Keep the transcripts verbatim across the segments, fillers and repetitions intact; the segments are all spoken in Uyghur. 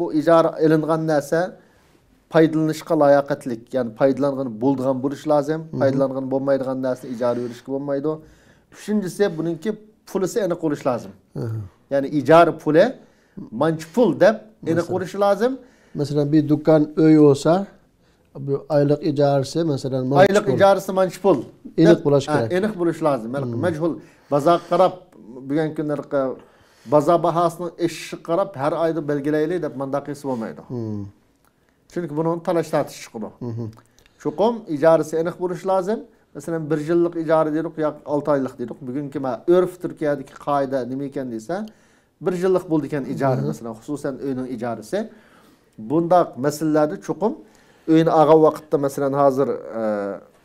بۇ ئىجارە ئېلىنغان نەرسە پايدىلىنىشقا لاياقەتلىك، يەنى پايدىلانغىلى بولىدىغان بولۇشى لازىم. مم. پايدىلانغىلى بولمايدىغان نەرسىنى ئىجارە بېرىشكە بولمايدۇ. ئۈچىنچىسى، بۇنىڭكى پۇلىسى ئېنىق بولۇشى لازىم. ئاھا. يەنى ئىجارە پۇلى مانچە پۇل دەپ ئېنىق مەسىلەن. بولۇشى لازىم. مەسىلەن، بىر دۇكان، ئۆي بولسا، بۇ ئايلىق ئىجارىسى، مەسىلەن، مانچە ئايلىق پۇل. ئىجارىسى مانچە پۇل ئېنىق دەپ، بولۇش ھە، كېرەك. ئېنىق بولۇشى لازىم. مم. مەجھۇل بازارغا قاراپ، بۈگۈنكى كۈنلەرگە بازار باھاسىنىڭ ئېشىشىغا قاراپ، ھەر ئايدا بەلگىلەيلى دەپ مانداق قىلسا بولمايدۇ. مم. چۈنكى بۇنىڭ تالاش-تارتىش چىقىدۇ. مم. چوقۇم ئىجارىسى ئېنىق بولۇشى لازىم. مەسىلەن، بىر يىللىق ئىجارە دېدۇق ياكى ئالتە ئايلىق دېدۇق. بۈگۈنكى مە-، ئۆرپ تۈركىيەدىكى قائىدە نېمە ئىكەن دېسە، بىر يىللىق بولىدىكەن ئىجارە، مەسىلەن، خۇسۇسەن ئۆينىڭ ئىجارىسى. بۇنداق مەسىلىلەردە چوقۇم ئۆينى ئالغان ۋاقىتتا، مەسىلەن، ھازىر، ئە،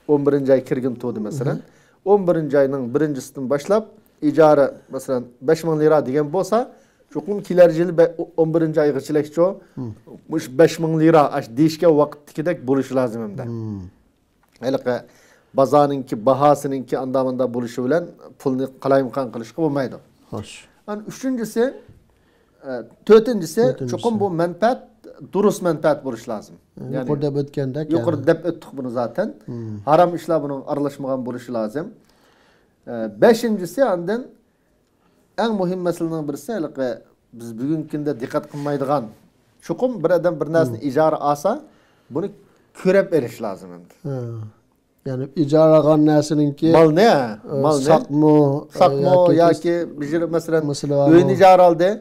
ئون بىرىنچى ئاي كىرگىن تۇردى، مەسىلەن. ئون بىرىنچى ئاينىڭ بىرىنچىسىدىن باشلاپ ئىجارە، مەسىلەن، بەش مىڭ لىرا دېگەن بولسا، چوقۇم كېلەر يىلى بە-، ئون بىرىنچى ئايغىچىلىكچۇ، مۇشۇ بەش مىڭ لىرا ئاش دېيىشكەن ۋاقىتتىكىدەك بولۇشى لازىم ئەمدى. ھېلىقى بازارنىڭكى باھاسىنىڭكى ئاندا-ماندا بولۇشى بىلەن پۇلنى قالايمىقان قىلىشقا بولمايدۇ. خوش. ئەنە ئۈچىنچىسى، ئە، تۆتىنچىسى، تۆتىنچىسى. چوقۇم بۇ مەنپەئەت دۇرۇس مەنپەئەت بولۇشى لازىم. يەنى يۇقىرىدا دەپ ئۆتكەندەك، يۇقىرىدا يەنى. دەپ ئۆتتۇق بۇنى زاتەن. ھارام ئىشلار بۇنىڭ ئارىلاشمىغان بولۇشى لازىم. ئە، بەشىنچىسى، ئاندىن ئەڭ مۇھىم مەسىلىنىڭ بىرسى، ھېلىقى بىز بۈگۈنكى كۈندە دىققەت قىلمايدىغان، چوقۇم بىر ئادەم بىر نەرسىنى ئىجارە ئالسا، بۇنى كۆرەپ ئېلىش لازىم ئەمدى. ھە. يەنى ئىجارە ئالغان نەرسىنىڭكى، مالنى، ئە، مالنى. ساقمۇ، ئە، ساقمۇ ياكى ياكى بىر يېرى، مەسىلەن، مەسىلە بارمۇ؟ ئۆينى ئىجارە ئالدى،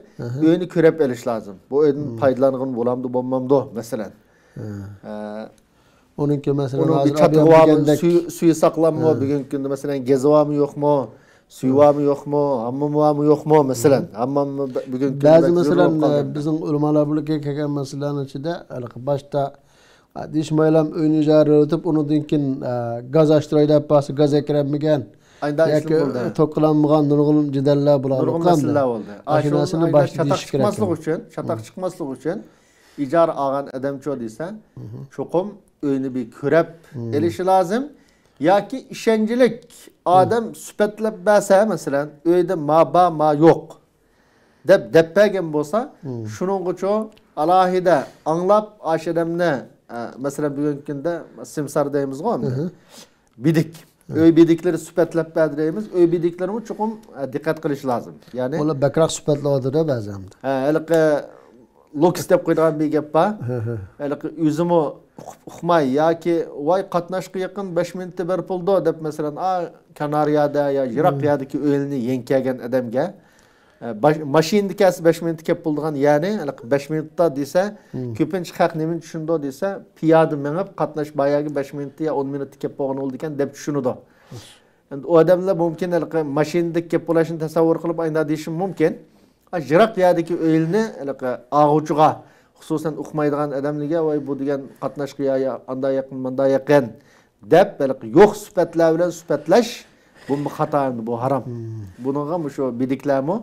ئۆينى كۆرەپ ئېلىش لازىم. بۇ ئۆيدىن پايدىلانغىلى بولامدۇ، بولمامدۇ، مەسىلەن. ھە. ئە، ئۇنىڭكى، مەسىلەن، ئۇنىڭ بىر ھازىر چاتىقى ئابىيام بارمۇ، دېگەندەك. سۈيى، سۈيى ساقلاممۇ، بۈگۈنكى كۈندە، مەسىلەن، گېزى بارمۇ، يوقمۇ، سۈيى بارمۇ، يوقمۇ، ھاممامى بارمۇ، يوقمۇ، مەسىلەن، ھامماممۇ بە-، بۈگۈنكى كۈندە بەزى، بەك مەسىلەن، زۆرۈر بولۇپ قالدى ئە، ئەمدى. بىزنىڭ ئۆلىمالار بىرلىكىگە كەلگەن مەسىلىلەرنىڭ ئىچىدە، ھېلىقى باشتا، ئە، دېيىشمايلام ئۆينى ئىجارە ئېلىۋېتىپ، ئۇنىڭدىن كېيىن، ئە، گاز ئاچتۇراي دەپ بارسا، گاز ئەكىرەلمىگەن ياكى توك قىلالمىغان نۇرغۇن جېدەللەر بولار. نۇرغۇن مەسىلىلەر بولدى. ئاشۇ ئاشۇ نەرسىنى باشتا چاتاق دېيىش كېرەك. چىقماسلىق ئۈچۈن، چاتاق چىقماسلىق ئۈچۈن، ئىجارە ئالغان ئادەمچۇ دېسە، چوقۇم ئۆينى بىر كۆرۈپ ئېلىشى لازىم. ياكى ئىشەنچلىك ئادەم سۈپەتلەپ بەرسە، مەسىلەن، ئۆيدە ما بار، ما يوق دەپ دەپ بەرگەن بولسا، شۇنىڭغىچۇ ئالاھىدە ئاڭلاپ، ئاشۇ ئادەمنى، ئە، مەسىلەن، بۈگۈنكى كۈندە سىمسار دەيمىزغۇ ئەمدى. بىدىك. ئۆي بىدىكلىرى سۈپەتلەپ بەردى دەيمىز. ئۆي بىدىكلىرىمۇ چوقۇم، ئە، دىققەت قىلىش لازىم. يەنى ئۇلار بەكرەك سۈپەتلەۋاتىدۇ بەزى ئەمدى. ھە، ھېلىقى لوكس دەپ قويىدىغان بىر گەپ بار. ھېلىقى ئۆزىمۇ ئۇقۇپ ئۇقماي ياكى ۋاي قاتناشقا يېقىن بەش مىنۇتتا بېرىپ بولىدۇ دەپ، مەسىلەن، ئا، كانارىيەدە يا يىراق يەردىكى ئۆيلىرىنى يەڭگەن ئادەمگە، ئە، باش-، ماشىنىدا كەلسە بەش مىنۇتتا كېلىپ بولىدىغان، يەنى ھېلىقى بەش مىنۇتتا دېسە، كۆپىنچە خەق نېمىنى چۈشىنىدۇ دېسە، پىيادە مېڭىپ قاتناش بار يەرگە بەش مىنۇتتا يا ئون مىنۇتتا كېلىپ بولغان بولىدىكەن دەپ چۈشىنىدۇ. ئەمدى ئۇ ئادەملەر مۇمكىن ھېلىقى ماشىنىدا كېلىپ بولۇشنى تەسەۋۋۇر قىلىپ ئاينا دېيىشى مۇمكىن. ئا، يىراق يەردىكى ئۆيلىرىنى ھېلىقى ئاغۇچىغا، خۇسۇسەن ئۇقمايدىغان ئادەملەرگە، ۋاي بۇ دېگەن قاتناشقا يا، يا ئاندا يېقىن، ماندا يېقىن دەپ، ھېلىقى يوق سۈپەتلەر بىلەن سۈپەتلەش، بۇمۇ خاتا ئەمدى، بۇ ھارام. بۇنىڭغا مۇشۇ بىدىكلەرمۇ،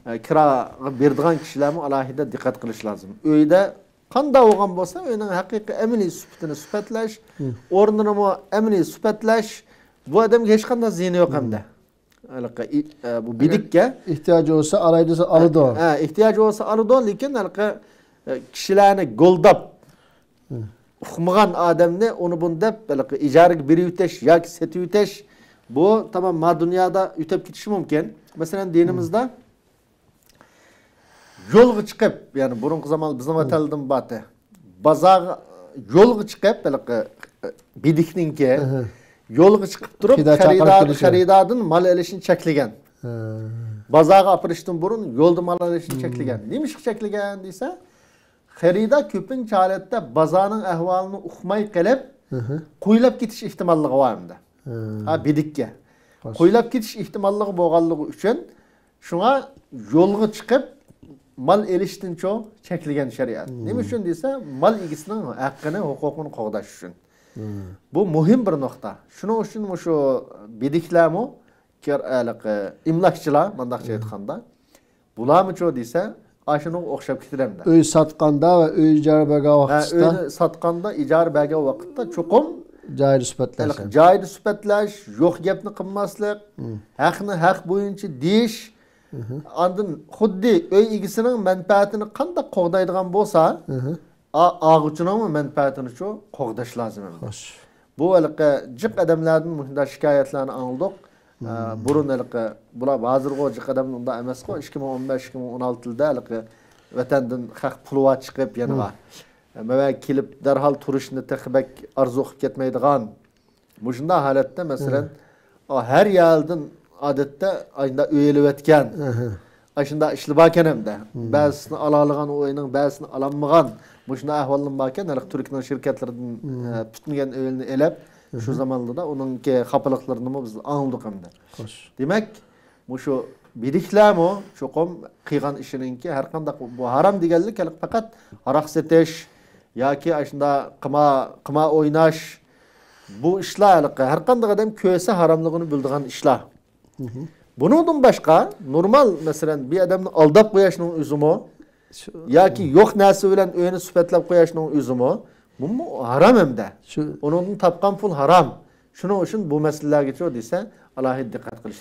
ئە، كىراغا بېرىدىغان كىشىلەرمۇ ئالاھىدە دىققەت قىلىش لازىم. ئۆيدە قانداق بولغان بولسا، ئۆينىڭ ھەقىقىي ئەمەلىي سۈپىتىنى سۈپەتلەش، ئورنىنىمۇ ئەمەلىي سۈپەتلەش، بۇ ئادەمگە ھېچقانداق زىيىنى يوق ئەمدى. ھېلىقى ئى-، ئە، بۇ بىدىككە ئېھتىياجى بولسا ئالاي دېسە ئالىدۇ. ھە، ئېھتىياجى بولسا ئالىدۇ، لېكىن ھېلىقى، ئە، كىشىلەرنى گولداپ، ئۇقمىغان ئادەمنى ئۇنى بۇنى دەپ، ھېلىقى ئىجارىگە بېرىۋېتىش ياكى سېتىۋېتىش، بۇ تامام ما دۇنيادا ئۆتۈپ كېتىشى مۇمكىن. مەسىلەن، دىنىمىزدا يولغا چىقىپ، يەنى بۇرۇنقى زامان بىزنىڭ ۋەتەندىمۇ بارتى. بازارغا، يولغا چىقىپ، ھېلىقى، ئە، بىدىكنىڭكى، يولغا چىقىپ تۇرۇپ، خېرىدار چاقىرىپ خېرىدار-، كېلىشى. خېرىداردىن مال ئېلىشنى چەكلىگەن. بازارغا ئاپىرىشتىن بۇرۇن يولدا مال ئېلىشنى چەكلىگەن. نېمىشقا چەكلىگەن دېسە، خېرىدار كۆپىنچە ھالەتتە بازارنىڭ ئەھۋالىنى ئۇقماي قېلىپ، قويلاپ كېتىش ئېھتىماللىقى بار ئەمدى. ھە، بىدىككە. قويلاپ كېتىش ئېھتىماللىقى بولغانلىقى ئۈچۈن، شۇڭا يولغا چىقىپ مال ئېلىشتىنچۇ چەكلىگەن شەرىئەت. نېمە ئۈچۈن دېسە، مال ئىگىسىنىڭ ھەققىنى، ھوقۇقىنى قوغداش ئۈچۈن. بۇ مۇھىم بىر نۇقتا. شۇنىڭ ئۈچۈن مۇشۇ بىدىكلەرمۇ، كىر-، ھېلىقى ئىملاكچىلار، مۇنداقچە ئېيتقاندا، بۇلارمۇچۇ دېسە، ئاشۇنىڭغا ئوخشاپ كېتىدۇ ئەمدى. ئۆي ساتقاندا ۋە ئۆي ئىجارە بەرگەن ھە، ۋاقىتتا. ئۆينى ساتقاندا، ئىجارە بەرگەن ۋاقىتتا چوقۇم جايىدا سۈپەتلەش. جايىدا سۈپەتلەش، يوق گەپنى قىلماسلىق، ھەقنى ھەق بويىچە دېيىش، ئاندىن خۇددى ئۆي ئىگىسىنىڭ مەنپەئەتىنى قانداق قوغدايدىغان بولسا، ئا-، ئالغۇچىنىڭمۇ مەنپەئەتىنىچۇ قوغداش لازىم ئەمدى. بۇ ھېلىقى جىق ئادەملەردىن مۇشۇنداق شىكايەتلەرنى ئاڭلىدۇق. ئە، بۇرۇن ھېلىقى، بۇلار ھازىرغۇ جىق ئادەمنىڭ ئۇنداق ئەمەسقۇ، ئىككى مىڭ ئون بەش، ئىككى مىڭ ئون ئالتە يىلدا ھېلىقى ۋەتەندىن خەق پۇلى بار چىقىپ يەنىغا. مەۋە كېلىپ دەرھال تۇرۇشنى تېخى بەك ئارزۇ قىلىپ كەتمەيدىغان. مۇشۇنداق ھالەتتە، مەسىلەن، ئا، ھەر يەردىن ئادەتتە ئايندا ئۆي ئېلىۋەتكەن. ئاشۇنداق ئىشلار باركەن ھەمدە. بەزىسىنى ئالالىغان ئۇ ئۆينىڭ، بەزىسىنى ئالالمىغان. مۇشۇنداق ئەھۋاللار باركەن. ھېلىقى تۈركنىڭ شىركەتلىرىدىن، ئە، پۈتۈنگەن ئۆيلىرىنى ئېلىپ، شۇ زامانلىرىدا ئۇنىڭكى خاپىلىقلىرىنىمۇ بىز ئاڭلىدۇق ھەمدە. دېمەك، مۇشۇ بىدىكلەرمۇ چوقۇم قىلغان ئىشىنىڭكى ھەر قانداق بۇ ھارام دېگەنلىك ھېلىقى پەقەت ھاراق سېتىش ياكى ئاشۇنداق قىما-، قىمار ئويناش، بۇ ئىشلار ھېلىقى ھەر قانداق ئادەم كۆرسە ھاراملىقىنى بىلىدىغان ئىشلار. بۇنىڭدىن باشقا نورمال، مەسىلەن، بىر ئادەمنى ئالداپ قويۇشنىڭ ئۆزىمۇ ياكى يوق نەرسە بىلەن ئۆينى سۈپەتلەپ قويۇشنىڭ ئۆزىمۇ، بۇمۇ ھارام ھەمدە. ئۇنىڭدىن تاپقان پۇل ھارام. شۇنىڭ ئۈچۈن بۇ مەسىلىلەرگىچۇ دېسە، ئالاھىدە دىققەت قىلىش